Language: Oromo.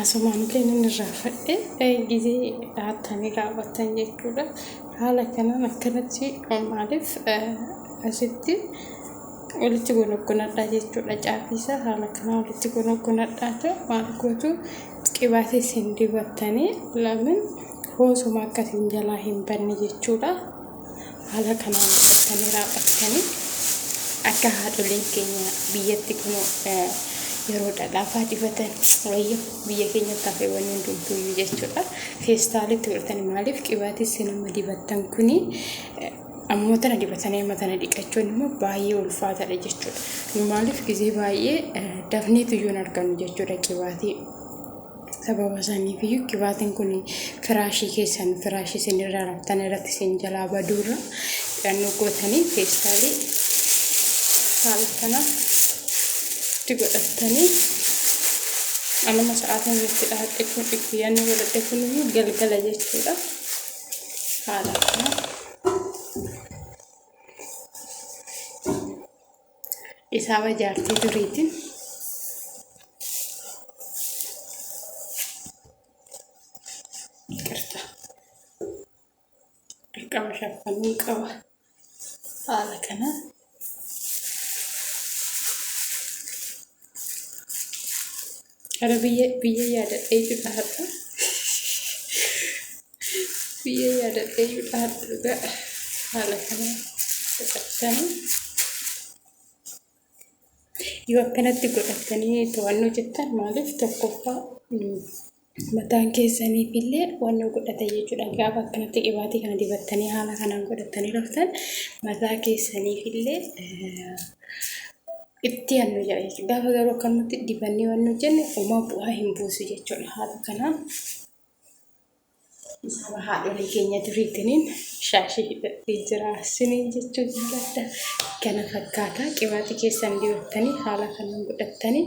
Asumaanillee nan irraanfadhe gizee dhaattanii raawwattan jechuudha. Haala kanaan akkanatti maaliif asitti walitti gonoggonadhaa jechuudha. Caafiisa haala kanaan walitti gonoggonadhaa ta'u maal gootu qibaatii isin dibattanii lamin hoosuma akkasiin jalaa hin banne jechuudha. Haala kanaan godhattanii raawwattanii akka haadholiin keenya biyyatti kunoo yeroo dhadhaafaa dibatan wayyo biyya keenyatti hafee wanni hundumtuuyyuu jechuudha. Feestaalitti godhatanii maaliif qibaatii isin amma dibattan kuni ammoo tana dibatanii amma tana dhiqachuun immoo baay'ee ulfaataadha jechuudha. Maaliif gizee baay'ee dafneetu iyyuu hin argannu jechuudha qibaatii. Sababa saniif iyyuu qibaatiin kun firaashii keessan firaashii isin irra raftan irratti isin jalaa baduurra hidhannoo gootanii feestaalii haala kana itti godhattanii anuma sa'aatiin itti dhahadhe kun itti yaadni godhadhe kun iyyuu galgala jechuudha. Haala kana Isaaba jaartii duriitiin. Qirxa. Dirqama shaffanuu qaba. Haala kanaan. Ara biyya biyya yaadadhee jiru har'a. Biyya yaadadhee jiru har'a dhugaa. Haala kanaan godhattanii. Yoo akkanatti godhattanii to'annoo jettan maaliif tokkoffaa mataan keessaniif illee waan godhata jechuudha. Gaafa akkanatti qibaatii kana dibattanii haala kanaan godhattanii raftan mataa keessaniif illee itti aannu jedha jechuudha. Gaafa garuu akkanumatti dibannee waan hojjenne homaa bu'aa hin buusu jechuudha. Haala kanaan saba haadholii keenya duriitiniin shaashii hidhadhee jira siniin jechuu jaalladha. Kana fakkaata qibaatii keessan dibattanii haala kanaan godhattanii